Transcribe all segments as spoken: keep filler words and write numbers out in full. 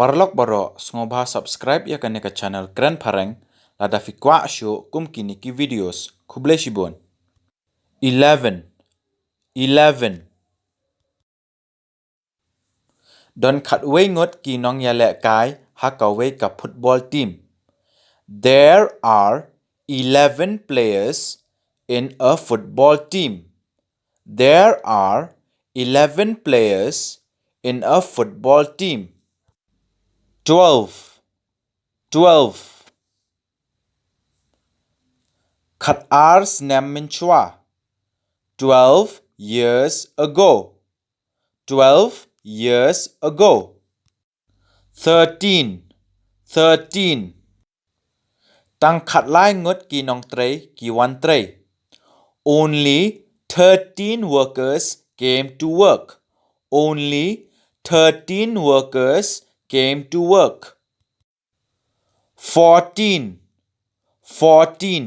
paralok baroh, sngewbha subscribe ïa kane ka channel Kren Phareng, lada phi kwah shuh kum kine ki videos. Khublei shibun. Eleven. Eleven. Don khatwei ngut ki nongïalehkai ha kawei ka football team. There are eleven players in a football team. There are eleven players in a football team. Twelve. Twelve. Khatar snem mynshuwa. Twelve years ago. Twelve years ago. Thirteen. Thirteen. Tang khatlai ngut ki nongtrei ki wan trei. Only thirteen workers came to work. Only thirteen workers came to work. Fourteen. Fourteen.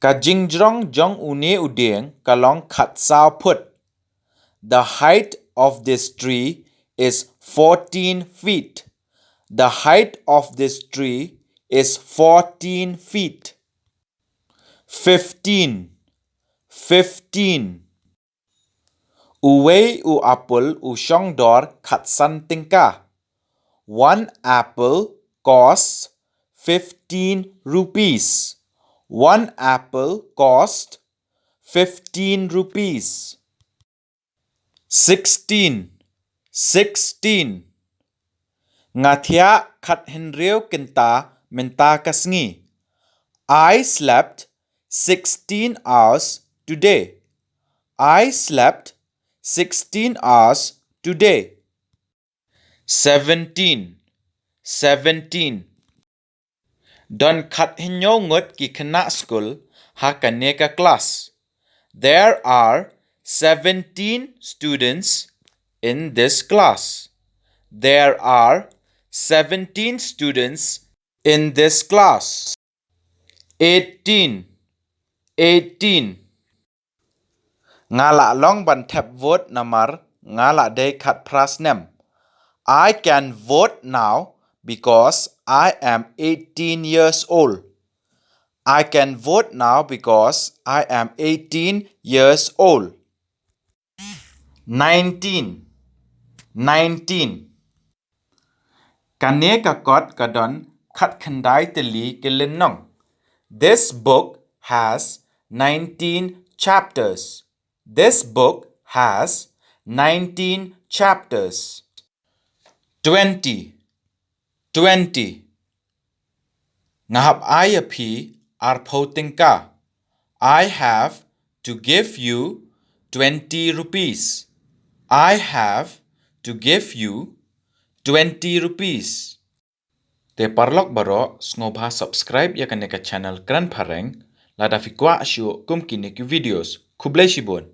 Ka jingjrong jong une u dieng ka long khatsaw phut. The height of this tree is fourteen feet. The height of this tree is fourteen feet. Fifteen. Fifteen. Uwei u apple u shong dor khatsan tyngka. One apple costs fifteen rupees. One apple costs fifteen rupees. Sixteen. Sixteen. Nga thiah khathynriew kynta mynta ka sngi. I slept sixteen hours today. I slept sixteen hours today. Seventeen. Seventeen. Don khathynñiew ngut ki khynnah skul ha kane ka klas. There are seventeen students in this class. There are seventeen students in this class. Eighteen. Eighteen. Nga la long ban thep vote namar nga la dei khatphra snem. I can vote now because I am eighteen years old. I can vote now because I am eighteen years old. Nineteen. Nineteen. Kane ka kot ka don khatkhyndai tylli ki lynnong. This book has nineteen chapters. This book has nineteen chapters. Twenty. Twenty. Nga hap ai ïa phi arphew tyngka. I have to give you twenty rupees. I have to give you twenty rupees. Te paralok baroh, sngewbha subscribe ïa kane ka channel Kren Phareng, lada phi kwah shuh kum kine ki videos. Khublei shibun.